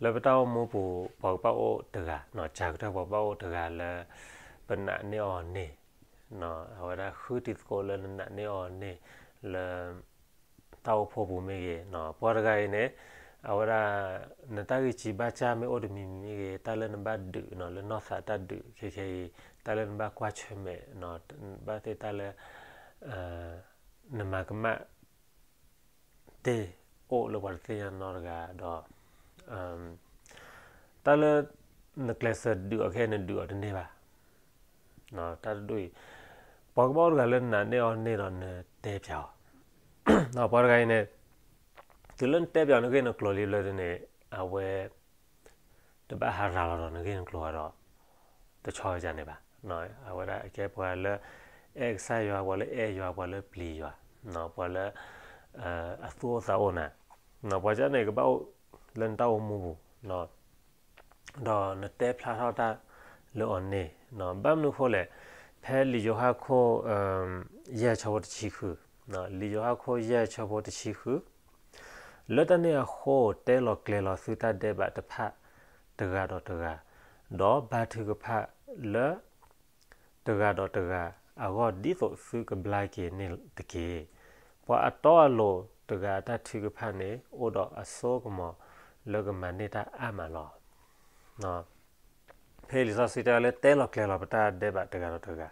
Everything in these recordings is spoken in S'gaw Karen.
လၢပတၢ်အိၣ်မူပူၤ ပှၤကဘၣ်အိၣ်တဂၤ, စှၤကတၢၢ်ပှၤဘၣ်အိၣ်တဂၤလၢ ပနာ်န့ၢ်အီၤန့ၢ်, အဝဲဒၣ်ဃုတံၤသကိးလၢနနာ်န့ၢ်အီၤန့ၢ် လၢ တၢ်အိၣ်ဖှိၣ်ပူၤမ့ၢ်ဂ့ၤ, ပှၤတဂၤအံၤန့ၣ် အဝဲဒၣ် နတၢ်ဂံၢ်စၢ်ဘါစၢ်မ့ၢ်အိၣ်တမံၤမံၤမ့ၢ်ဂ့ၤ, တၢ်လၢနဘၣ်ဒုးနီၤ လၢနီၢ်သးတၢ်ဒုးခဲခဲအံၤ, တၢ်လၢနဘၣ်ကွၢ်ဆၢၣ်မဲာ်, ဘၣ်သ့ၣ်တၢ်လၢ နမၤကမၣ်တ့ၢ်အိၣ်လၢပှၤတသ့ၣ်ညါနီတဂၤဒီး တၢ်လၢ နကျဲးစၢးဒုးအီၤခဲအံၤ နဒုးအီၤတန့ၢ်ဘၣ်. တၢ်တဒူၣ်အံၤ ပှၤကဘၣ်အိၣ်တဂၤလၢနနာ်န့ၢ်အီၤန့ၢ်ဒီးနတဲပၠးအီၤ, ပှၤတဂၤအံၤန့ၣ် တုၤလၢနတဲပၠးအီၤနဂ့ၢ်နကျိၤလံဘျီဒုန့ၣ် အဝဲ တဘၣ်ဟးရၤလီၤဒီးနဂ့ၢ်နကျိၤဘၣ်ဒီး တဆီဝဲဒ်န့ၣ်ဘၣ်. အဝဲဒၣ်အကဲပှၤလၢ အဲၣ်ကစၢ်ယွၤ, ပှၤလၢအဲၣ်ယွၤ, ပှၤလၢပျံၤယွၤ, ပှၤလၢ အသူၣ်အိၣ်သးအိၣ်နၤ, ပှၤကန့ၣ်ကဘၣ်အိၣ်လၢနတၢ်အိၣ်မူပူၤ ဒီးနတဲဖျါထီၣ်တၢ်လၢအီၤန့ၣ်, ဘၣ်မနုၤအဃိလဲၣ်, ဖဲလံာ်ယိၤဟၣ်ခိၣ် ယဲၢ်ဆၢဖိတဆံဃု, လံာ်ယိၤဟၣ်ခိၣ်ယဲၢ်ဆၢဖိတဆံဃု, လၢတၢ်န့ၣ်အဃိ တဲလီၤကျဲၤလီၤသုတၢ်ဒဲးဘးတဖၣ်တဂၤဒီးတဂၤ, ဒီးဘါထုကဖၣ်လၢ တဂၤဒီးတဂၤအဂီၢ် ဒ်သိးသုကဘျါက့ၤန့ၣ်တက့ၢ်. ပှၤအတီအလိၤတဂၤအတၢ်ထုကဖၣ်န့ၣ် အိၣ်ဒီးအစိကမီၤလၢကမၤန့ၢ်တၢ်အါမးလီၤ. ဖဲလံာ်စီဆှံတဲလၢတဲလီၤကျဲၤလီၤပတၢ်ဒဲးဘးတဂၤဒီးတဂၤ,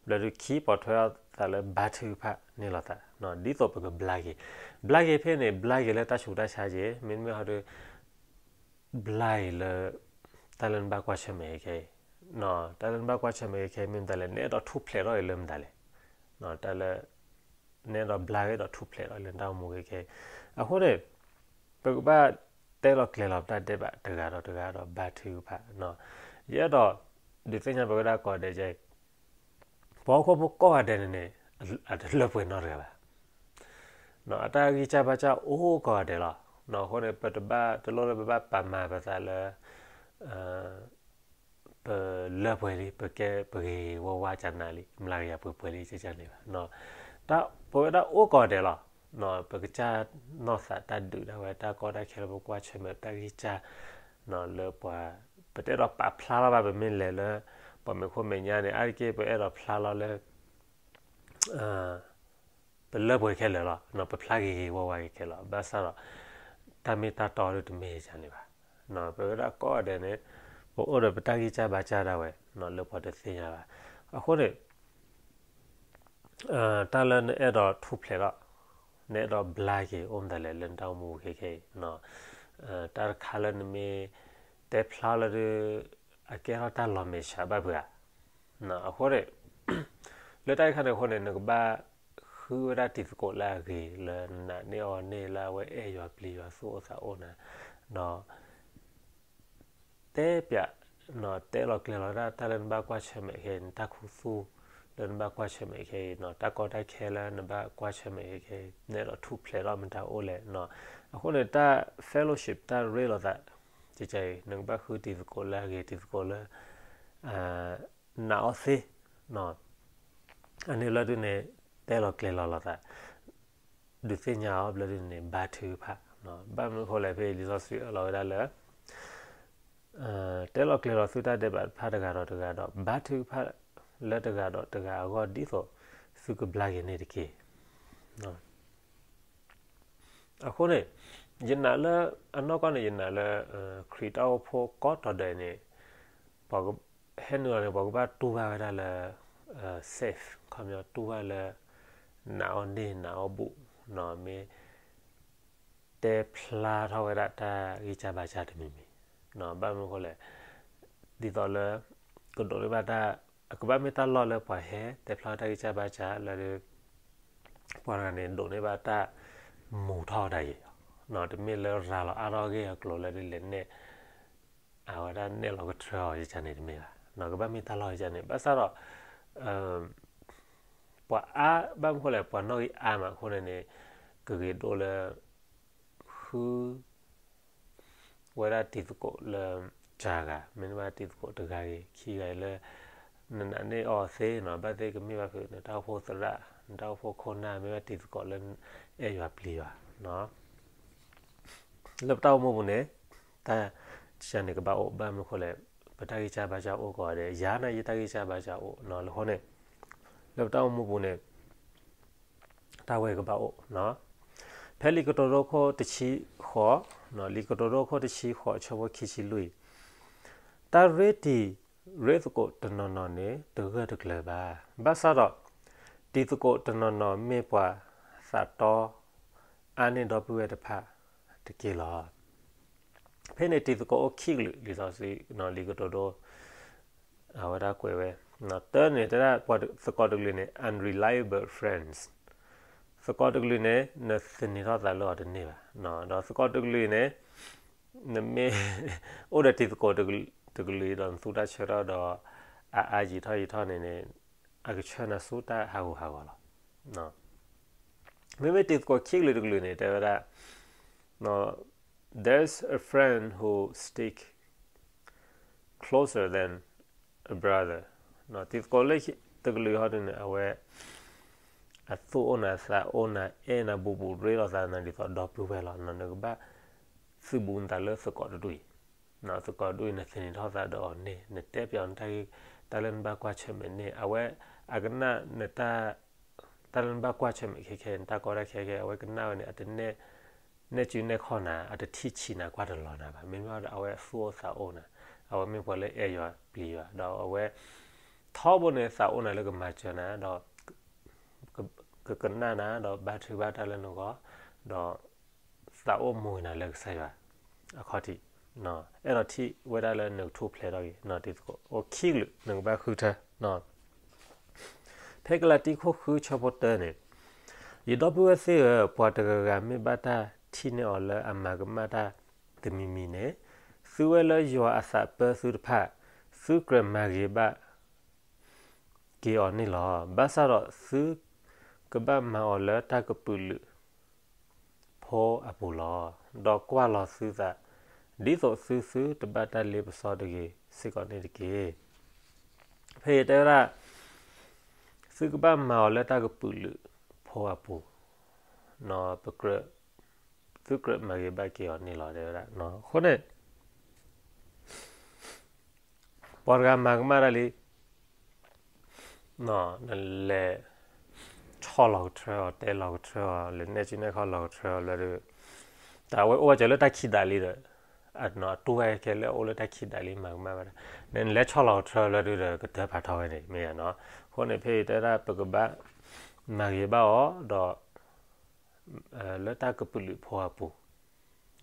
ဘျီဒုးခံပီၣ်ထွဲအသးလၢဘါထုကဖၣ်န့ၢ်လိာ်သး, ဒ်သိးပကဘျါက့ၤ, ဘျါက့ၤဖဲန့ၣ် ဘျါက့ၤလၢတၢ်ဆူးတၢ်ဆါက့ၤ, မ့တမ့ၢ်ဟီဒီး ဘျါက့ၤလၢ တၢ်လၢနဘၣ်ကွၢ်ဆၢၣ်မဲာ်ခဲအံၤ, တၢ်လၢနဘၣ်ကွၢ်ဆၢၣ်မဲာ်ခဲအံၤမ့ၢ်မတၤလဲၣ်, နအဲၣ်ဒိးထူၣ်ဖျဲးထီၣ်အံၤလၢမတၤလဲၣ်, တၢ်လၢ နအဲၣ်ဒိးဘျါက့ၤဒီးထူၣ်ဖျဲးထီၣ်လၢနတၢ်အိၣ်မူခဲခဲအံၤ, အဃိန့ၣ် ပကဘၣ်တဲလီၤကျဲၤလီၤပတၢ်ဒဲးဘးတဂၤဒီးတဂၤဒီးဘါထုကဖၣ်, ယအဲၣ်ဒိး ဒုးသ့ၣ်ညါပဝဲဒၣ်ကိးဂၤဒဲးက ပှၤဟီၣ်ခိၣ်ဖိကိးဂၤဒဲးန့ၣ်န့ၣ် အတလၢပှဲၤနီတဂၤဘၣ်. အတၢ်ဂံၢ်စၢ်ဘါစၢ်အိၣ်ကိးဂၤဒဲးလီၤ. အဃိန့ၣ် ပတဘၣ်တလိၣ်လၢပဘၣ်ပာ်မၤပသးလၢ ပလၢပှဲၤလံ, ပကဲပဂ့ၤဂ့ၤဝါဝါကနၤလံ, မျးကယၤပှဲၤပှဲၤလံ ကန့ၣ်ဘၣ်. ပဝဲဒၣ်အိၣ်ကိးဂၤဒဲးလီၤ. ပကစၢ်နီၢ်သးတၢ်ဒုးဒၣ်ဝဲ တၢ်ကီတၢ်ခဲလၢပကွၢ်ဆၢၣ်မဲာ် ပတၢ်ဂံၢ်စၢ် လၢပှၤ ပတအဲၣ်ဒိးပာ်ဖျါလီၤဘၣ် ပမ့ၢ်လဲၤလၢ ပှၤမ့ၢ်ခိၣ်မဲာ်ညါန့ၣ် အါတက့ၢ်ပအဲၣ်ဒိးဖျါလီၤလၢ ပလၢပှဲၤခဲလၢာ်လီၤ. ပဖျါဂ့ၤဂ့ၤဝါဝါဂ့ၤခဲလၢာ် ဘၣ်ဆၣ်ဒီး တၢ်မ့ၢ်တၢ်တီဒုးတမ့ၢ်ဒ်န့ၣ်ဘၣ်. ပဝဲဒၣ်ကိးဂၤဒဲးန့ၣ် ပအိၣ်ဒီးပတၢ်ဂံၢ်စၢ်ဘါစၢ်ဒၣ်ဝဲ လၢပှၤတသ့ၣ်ညါဘၣ်. အဃိန့ၣ် တၢ်လၢနအဲၣ်ဒိးထူၣ်ဖျဲးထီၣ် နအဲၣ်ဒိးဘျါက့ၤအိၣ်မတၤလဲၣ်လၢနတၢ်အိၣ်မူခဲခဲအံၤ, တၢ်တခါလၢနမ့ၢ်တဲဖျါလၢဒုး အကဲထီၣ်တၢ်လီၤမဲာ်ဆှးဘၣ်ပှၤဧါ. အဃိန့ၣ် လၢတၢ်အံၤခါန့ၣ်အဃိန့ၣ် နကဘၣ်ဃုဝဲဒၣ်တံၤသကိးလၢအဂ့ၤ လၢနနာ်န့ၢ်အီၤန့ၢ် လၢအဝဲအဲၣ်ယွၤပျံၤယွၤသူၣ်အိၣ်သးအိၣ်နၤ, ဒီး တဲပၠး တဲလီၤကျဲၤလီၤဒၣ်တၢ်လၢနဘၣ်ကွၢ်ဆၢၣ်မဲာ်ခဲအံၤ နတၢ်ခူသူၣ်လၢနဘၣ်ကွၢ်ဆၢၣ်မဲာ်ခဲအံၤ တၢ်ကီတၢ်ခဲလၢနဘၣ်ကွၢ်ဆၢၣ်မဲာ်ခဲအံၤ နအဲၣ်ဒိးထူၣ်ဖျဲးထီၣ်မတၤအိၣ်လဲၣ်. အဃိန့ၣ် တၢ် fellowship တၢ်ရ့လိာ်သး ကကဲအံၤ နကဘၣ်ဃုတံၤသကိးလၢအဂ့ၤ တံၤသကိးလၢ နာ်အီၤသ့ အန့ၣ်လၢဒုးန့ၣ် တဲလီၤကျဲၤလီၤလိာ်သး ဒုးသ့ၣ်ညါအီၤဘျီဒုးန့ၣ် ဘါထုကဖၣ်. ဘၣ်မနုၤအဃိလဲၣ် ဖဲအံၤလံာ်စီဆှံအၢၣ်လီၤဝဲဒၣ်လၢ တဲလီၤကျဲၤလီၤသုတၢ်ဒဲးဘးတဖၣ်တဂၤဒီးတဂၤဒီး ဘါထုကဖၣ်လၢတဂၤဒီးတဂၤအဂီၢ် ဒ်သိးသုကဘျါက့ၤန့ၣ်တက့ၢ်. အဃိန့ၣ် ယနာ်လၢ အနီၢ်ကီၢ်န့ၣ် ယနာ်လၢ ခရံာ်တၢ်အိၣ်ဖှိၣ်ကိးတီၤဒဲးန့ၣ် ပှၤက ဟဲနုာ်လီၤန့ၣ် ပှၤကဘၣ်တူၢ်ဘၣ်ဝဲဒၣ်လၢ safe ခီပညီတူၢ်ဘၣ်လၢ နာ်အီၤန့ၢ် နာ်အီၤဘူး မ့ၢ် တဲဖျါထီၣ်ဝဲဒၣ်တၢ်ဂံၢ်စၢ်ဘါစၢ်တမံၤမံၤ ဘၣ်မနုၤအဃိလဲၣ် ဒ်သိးလၢ ကဒိးန့ၢ်ဘၣ်တၢ် အကဘၣ်မ့ၢ်တၢ်လီၢ်လၢပှၤဟဲတဲဖျါတၢ်ဂံၢ်စၢ်ဘါစၢ်လၢ ပှၤတဂၤန့ၣ် ဒိးန့ၢ်ဘၣ်တၢ်မူၤထီၣ်ဝဲဒၣ်အံၤ တမ့ၢ်လၢရၤလီၤအါထီၣ်အဂ့ၢ်အကျိၤလၢဒ်လဲၣ်န့ၣ် အဝဲဒၣ်နဲၣ်လီၤကထြၢအီၤယကန့ၣ်တမ့ၢ်ဘၣ်. ကဘၣ်မ့ၢ်တၢ်လီၢ်ယကန့ၣ် ဘၣ်ဆၣ်ဒီး ပှၤအါ ဘၣ်မနုၤအဃိလဲၣ် ပှၤနီၣ်ဂံၢ်အါမးအဃိန့ၣ်န့ၣ် ကဂ့ၤဒိၣ်လၢ ဃု ဝဲဒၣ်တံၤသကိးလၢ တဂၤ မ့တမ့ၢ်တံၤသကိးတဂၤဂ့ၤ ခံဂၤဂ့ၤလၢ နနာ်န့ၢ်အီၤသ့နီၤ ဘၣ်သ့ၣ်ကမ့ၢ်ဘၣ်ဖုး နတၢ်အိၣ်ဖှိၣ်သရၣ် နတၢ်အိၣ်ဖှိၣ်ခိၣ်နၢ် မ့ၢ်ဘၣ်တံၤသကိးလၢ အဲၣ်ယွၤပျံၤယွၤ လၢပတၢ်အိၣ်မူပူၤန့ၣ် တၢ်စၢ်န့ၣ်ကဘၣ်အိၣ် ဘၣ်မနုၤဃိလဲၣ်, ပတၢ်ဂံၢ်စၢ်ဘါစၢ်အိၣ်ကီးဒဲး ယၤန့ၣ် ယတၢ်ဂံၢ်စၢ်ဘါစၢ်အိၣ်နီၤ လၢဃိန့ၣ် လၢပတၢ်အိၣ်မူပူၤန့ၣ် တၢ်ဝဲကဘၣ်အိၣ်နီၤ. ဖဲလံာ်ကတိၤဒိခိၣ်တဆံဃိး, လံာ်ကတိၤဒိခိၣ်တဆံဃိး ဆၢဖိခံဆံလွံၢ်, တၢ်ရ့တံၤရ့သကိးတနီၤနီၤန့ၣ် တဂၢၢ်တကျၢၤဘၣ်. ဘၣ်ဆၣ်ဒီး တံၤသကိးတနီၤနီၤမ့ၢ်ပှၤသးတီ အါန့ၢ်ဒီပုၢ်ဝဲၢ်တဖၣ်တက့ၢ်လီၤ. ဖဲန့ၣ်တံၤသကိးအိၣ်ခံကလုာ် လံာ်စီဆှံ လံာ်ကတိၤဒိ အဝဲဒၣ်ကွဲးဝဲ, တၢန့ၣ် တဲဒၣ်ပှၤသကိးတကလုာ်န့ၣ် unreliable friends, သကိးတကလုာ်န့ၣ် နသန့ၤထီၣ်သးလၢအီၤတန့ၢ်ဘၣ်, ဒီးသကိးတကလုာ်န့ၣ် နမ့ၢ်အိၣ်ဒီးတံၤသကိးတကလုာ်ဒီး နသူတၢ်ဆၢထီၣ်ဒီး အအါယံာ်ထီၣ်ယံာ်ထီၣ်န့ၣ်န့ၣ် အကဆှၢနၤဆူတၢ်ဟးဂူာ်ဟးဂီၤလီၤ. မ့မ့ၢ်တံၤသကိးခံကလုာ်တကလုာ်န့ၣ် တဲဝဲဒၣ် There's a friend who stick closer than a brother, တံၤသကိးလၢတကလုာ်ဟီဒ်န့ၣ် အဝဲ အသူၣ်အိၣ်နၤသးအိၣ်နၤ အဲၣ်နၤ ဘူးဘူးရ့လိာ်သးနၤဒ်သိးဒီပုၢ်ဝဲၢ်လီၤ. နကဘၣ်သုးဘူးနသးလၢသကိးတဒူၣ်အံၤ, သကိးတဒူၣ်အံၤ နသန့ၤထီၣ်သးဒီးအီၤန့ၣ် နတဲပၠးအီၤ တၢ်လၢနဘၣ်ကွၢ်ဆၢၣ်မဲာ်န့ၣ် အဝဲ အကနၣ်နတၢ် တၢ်လၢနဘၣ်ကွၢ်ဆၢၣ်မဲာ်ခဲခဲ နတၢ်ကီတၢ်ခဲခဲ အဝဲကနၣ်ဝဲန့ၣ် အတနဲၣ် နဲၣ်စုနဲၣ်ခီၣ်နၤ အတထံၣ်ဆံးနၤ ကွၢ်တလီၤနၤဘၣ်. မ့မ့ၢ်ဒီး အဝဲသူၣ်အိၣ်သးအိၣ်နၤ, အဝဲမ့ၢ်ပှၤလၢအဲၣ်ယွၤပျံၤယွၤ ဒီးအဝဲ ထီဘိန့ၣ် သးအိၣ်နၤလၢကမၤစၢၤနၤ ဒီး ကကနၣ်နၤ ဒီးဘါထုကဖၣ်တၢ်လၢနဂီၢ်, ဒီး သးအိၣ်မူနၤလၢကစၢ်ယွၤအခီၣ်ထံး, အဲၣ်ဒိးထံၣ်ဝဲဒၣ်လၢနကထူၣ်ဖျဲးထီၣ်က့ၤ တံၤသကိးအိၣ်ခံကလုာ် နကဘၣ်ဃုထၢ ဖဲကလၤတံခိၣ်ဃုဆၢဖိတၢန့ၣ်, ယဒီပုၢ်ဝဲၢ်သ့ၣ်ဧၢ, ပှၤတဂၤဂၤမ့ၢ်ဘၣ်တၢ်ထံၣ်န့ၢ်အီၤလၢအမၤကမၣ်တၢ်တမံၤမံၤန့ၣ်, သုဝဲလၢယွၤအသးပၢသုတဖၣ်, သုကြၢးမၤဂ့ၤဘၣ်က့ၤအီၤန့ၣ်လီၤ. ဘၣ်ဆၣ်ဒီးသုကဘၣ်မၤအီၤလၢတၢ်ကပုာ်လုးဖိအပူၤလီၤ. ဒီးကွၢ်လီၤသုသး, ဒ်သိးသုသုတဘၣ်တၢ်လ့ပစီတဂ့ၤစ့ၢ်ကီးန့ၣ်တက့ၢ်. ဖဲအံၤတဲဝဲဒၣ် သုကဘၣ်မၤအီၤလၢတၢ်ကပုာ်လုးဖိအပူၤ, ပကြၢး, သုကြၢးမၤဂ့ၤဘၣ်က့ၤအီၤန့ၣ်လီၤ တဲဝဲဒၣ်. အဃိန့ၣ် ပှၤတဂၤမၤကမၣ်တၢ်လံ, နလဲၤဆီၣ်လီၤကထြၢအီၤ တဲလီၤကထြၢအီၤ လဲၤနဲၣ်စုနဲၣ်ခီၣ်လီၤကထြၢအီၤလၢဒုး, တၢ်အဝဲအိၣ်ဝဲစၢၤလၢတၢ်ခံးဒးလံဒီး, အတူၢ်ဝဲခဲလၢအအိၣ်လၢတၢ်ခံးဒးလံ မၤကမၣ်ဝဲဒၣ်, နလဲၤဆီၣ်လီၤကထြၢလၢဒုးဒီး ကတၢၢ်ဖးထီဝဲန့ၣ် မ့ၢ်ဧါနီၤ. အဃိန့ၣ် ဖဲအံၤတဲဒၣ်ပကဘၣ်မၤဂ့ၤဘၣ်အီၤဒီး လၢတၢ်ကပုာ်လုးဖိအပူၤ,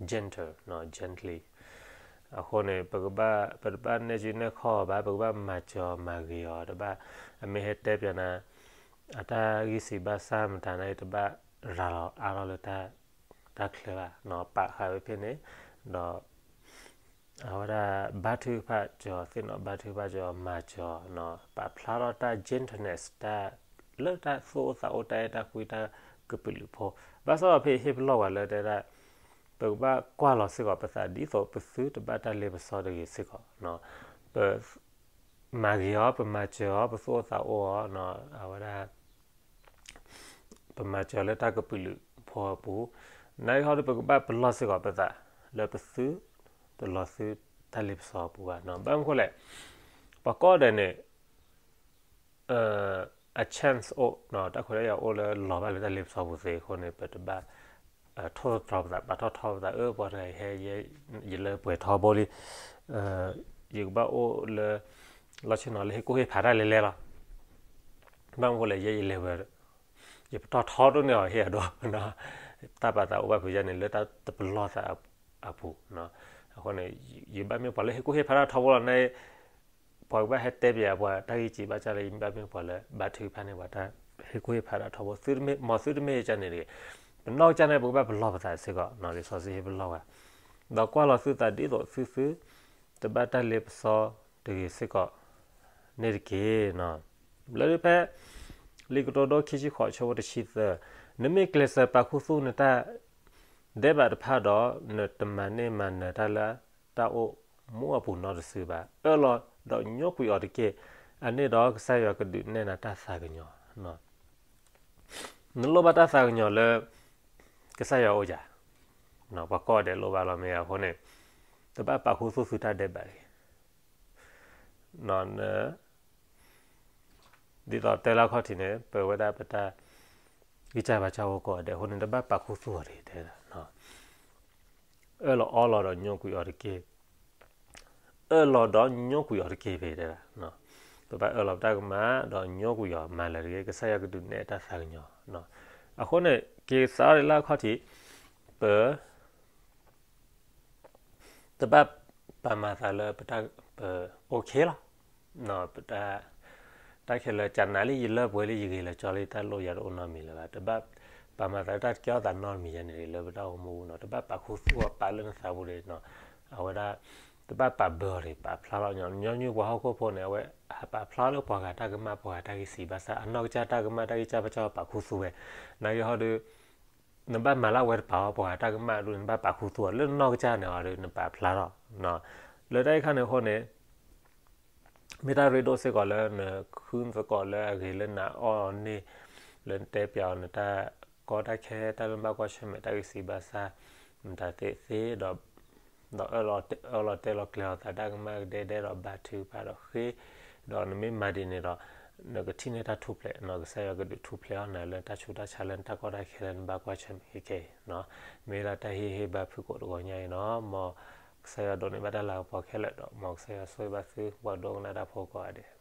gentle, gently. အဃိန့ၣ် ပကဘၣ်, ပတဘၣ်နဲၣ်စုနဲၣ်ခီၣ်အီၤဘၣ်, ပကဘၣ်မၤစၢၤအီၤမၤဂ့ၤအီၤ, တဘၣ်, အမ့ၢ်ဟဲတဲပၠးနၤ အတၢ်ဂံၢ်စံးဘၣ်ဆၣ်မတၤန့ၣ် တဘၣ်ရၤလီၤအါထီၣ်လၢတၢ်ချၢဘၣ်, ပာ်ဃာ်ဝဲဖဲန့ၣ်, ဒီး အဝဲဒၣ်ဘါထုကဖၣ်စၢၤအီၤ, သ့ၣ်နီၣ်ဘါထုကဖၣ်စၢၤအီၤ, မၤစၢၤအီၤ, ပာ်ဖျါထီၣ်တၢ် gentleness တၢ်လၢတၢ်သူၣ်အိၣ်သးအိၣ် တၢ်အဲၣ်တၢ်ကွံ တၢ်ကပုာ်လုးဖိ, ဘၣ်ဆၣ်ဒီးဖဲအံၤဟ့ၣ်ပလီၢ်ပှၤလၢတဲဒၣ် ပကဘၣ်ကွၢ်လီၤစ့ၢ်ကီးပသးဒ်သိးပသုတဘၣ်တၢ်လ့ပစီတဂ့ၤစ့ၢ်ကီး, ပမၤဂ့ၤအီၤ, ပမၤစၢၤအီၤ, ပသူၣ်အိၣ်သးအိၣ်အီၤ, အဝဲဒၣ် ပမၤစၢၤလၢတၢ်ကပုာ်လုးဖိအပူၤ, နာ်က့ဟီဒီးပကဘၣ်ပလီၢ်စ့ၢ်ကီးပသး လၢပသုတလီၤသုတၢ်လ့ပစီအပူၤဘၣ်. ဘၣ်မနုၤဃိလဲၣ်, ပှၤကိးဂၤဒဲးန့ၣ် အ chance အိၣ်, တၢ်ခွဲးတၢ်ယာ်အိၣ်လၢလီၤဘၣ်လၢတၢ်လ့ပစီပူၤသ့အဃိန့ၣ် ပတဘၣ် ထိၣ်သတြီၤပသး, ပာ်ထီၣ်ထီပသး, အၢ ပှၤတဂၤအံၤဟဲ ယလဲၤပှဲၤထီဘိလံ, ယကဘၣ်အိၣ်လၢ လီၢ်ဆ့ၣ်နီၤလၢဟ့ၣ်ကူၣ်ဟ့ၣ်ဖးတၢ်လဲၤလဲၤလီၤ. ဘၣ်မနုၤဃိလဲၣ်, ယဲယလဲၤဝဲ ယပတီၢ်ထီဒိၣ်န့ၢ်အီၤ ဟ့ၣ်အဒိ, တၢ်ပာ်သးအိၣ်ဘၣ်ဖုးယါန့ၣ် လၢတၢ်တပလီၢ်သးအပူၤ, အဃိန့ၣ် ယဘၣ်မ့ၢ်ပှၤလၢဟ့ၣ်ကူၣ်ဟ့ၣ်ဖးတၢ်ထီဘိလီၤန့ၣ်, ပှၤကဘၣ်ဟဲတဲပၠးပှၤတၢ်ဂံၢ်စံးဘၣ်ကၢ်လၢ ယဘၣ်မ့ၢ်ပှၤလၢဘါထုကဖၣ်န့ၢ်ပှၤတၢ်ဟ့ၣ်ကူၣ်ဟ့ၣ်ဖးတၢ်ထီဘိ, မ်သုတမ့ၢ်ကၢ်န့ၣ်တဂ့ၤ, ပနီၢ်ကစၢ်န့ၣ် ပကဘၣ်ပလီၢ်ပသးစ့ၢ်ကီး, လံာ်စီဆှံဟ့ၣ်ပလီၢ်ဝဲ, ဒီးကွၢ်လီၤသုသးဒ်သိးသုသု တဘၣ်တၢ်လ့ပစီတဂ့ၤစ့ၢ်ကီး န့ၣ်တက့ၢ်. လၢဖဲ လံာ်ကတိၤဒိခံဆံဃိး ဆၢဖိတဆံသၢ, နမ့ၢ်ကျဲးစၢးပာ်ခူသူၣ်နတၢ်ဒဲးဘးတဖၣ်ဒီး, နတမၤန့ၢ်မၤနၢၤတၢ်လၢတၢ်အိၣ်မူအပူၤနီတစုဘၣ်. အၢၣ်လီၤဒီးညိကွံာ်အီၤတက့ၢ်. အန့ၣ်ဒီးကစၢ်ယွၤကဒုးနဲၣ်နၤတၢ်သးကညီၤ. နလိၣ်ဘၣ်တၢ်သးကညီၤလၢ ကစၢ်ယွၤအိၣ်ဧါ. ပှၤကိးဂၤဒဲးလိၣ်ဘၣ်လီၤ မ့ၢ်အဃိန့ၣ် တဘၣ်ပာ်ခူသူၣ်သုတၢ်ဒဲးဘးတဂ့ၤ. ဒ်သိးတဲလၢခီၣ်ထံးန့ၣ် ပဝဲဒၣ်ပတၢ်ဂံၢ်စၢ်ဘါစၢ်အိၣ်ကိးဂၤဒဲးအဃိန့ၣ် တဘၣ်ပာ်ခူသူၣ်အီၤတဂ့ၤ တဲဒၣ်. အၢၣ်လီၤအီလီၤဒီးညိကွံာ်အီၤတက့ၢ်. အၢၣ်လီၤဒီးညိကွံာ်အီၤတက့ၢ် ဖဲတဲဒၣ်. ပဘၣ်အၢၣ်လီၤပတၢ်ကမၣ်ဒီးညိကွံာ်အီၤ မၤလၢာ်တဂ့ၤ, ကစၢ်ယွၤကဒုးနဲၣ်တၢ်သးကညီၤ. အဃိန့ၣ် က့ၤသးအီၤဒ်လၢခီၣ်ထံး ပ တဘၣ်ပာ်မၤသးလၢပတၢ် ပ okay လီၤ. ပတၢ် တၢ်ခဲလၢာ် ကနၤလံ ယလၢပှဲၤလံ ယဂ့ၤလၢာ်ကၠီလံ တၢ်လိၣ်ယၤတအိၣ်နီတမံၤလၢၤဘၣ်. တဘၣ်ပာ်မၤသးလၢတၢ်တကဲထီၣ်သးနီတမံၤယၤန့ၣ် လၢပတၢ်အိၣ်မူနီၤ တဘၣ်ပာ်ခူသူၣ်အီၤ ပာ်လၢနသးပူၤန့ၣ်နီၤ. အဝဲဒၣ် တဘၣ်ပာ်ဘၢအီၤတဂ့ၤ ပာ်ဖျါလီၤ. ညီနုၢ်ပှၤဟီၣ်ခိၣ်ဖိန့ၣ် အဝဲဟးပာ်ဖျါလၢပှၤဂၤတၢ်ကမၣ် ပှၤဂၤတၢ်ဂံၢ်စၢ်ဘါစၢ် အနီၢ်ကစၢ်တၢ်ကမၣ် တၢ်ဂံၢ်စၢ်ဘါစၢ် ပာ်ခူသူၣ်ဝဲ. နာ်က့ဟီဒီး နဘၣ်မၤလၢအဝဲတပာ်အီၤ ပှၤဂၤတၢ်ကမၣ်ဒိၣ်န့ၣ် နဘၣ်ပာ်ခူသူၣ်အီၤ လၢနနီၢ်ကစၢ်န့ၣ်အီၤဒီး နပာ်ဖျါထီၣ်. လၢတၢ်အံၤခါန့ၣ်အဃိန့ၣ် မ့ၢ်တၢ်ရ့ဒိၣ်စ့ၢ်ကီးလၢနဃုသကိးလၢအဂ့ၤလၢနအီၣ်အီၤန့ၣ် လၢနတဲပၠးအီၤနတၢ်ကီတၢ်ခဲ တၢ်လၢနဘၣ်ကွၢ်ဆၢၣ်မဲာ် တၢ်ဂံၢ်စၢ်ဘါစၢ် နတၢ်သ့သ့ဒီး ဒီးအၢၣ်လီၤတဲလီၤကျဲၤအီၤသးတၢ်ကမၣ်ကဒဲဒဲဒီးဘါထုကဖၣ်ဒီးဃ့ ဒီးနမ့ၢ်မၤဒ်န့ၣ်ဒီး နကထံၣ်န့ၢ်တၢ်ထူၣ်ဖျဲးနီၤ ကစၢ်ယွၤကဒုးထူၣ်ဖျဲးအီၤနၤလၢနတၢ်ဆူးတၢ်ဆါလၢနတၢ်ကီတၢ်ခဲလၢနဘၣ်ကွၢ်ဆၢၣ်မဲာ်ခဲခဲအံၤနီၤ မ့ၢ်ဒၣ်တၢ်ဟ့ၣ်ဂံၢ်ဟ့ၣ်ဘါဖုၣ်ကိာ်တဂီၤညါအံၤနီၤ မ်ကစၢ်ယွၤဒိးန့ၢ်ဘၣ်တၢ်လၤကပီၤခဲလၢာ်ဒီး မ်ကစၢ်ယွၤဆိၣ်ဂ့ၤဘၣ်သုပှၤဒိကနၣ်တၢ်ဖိကိးဂၤဒဲး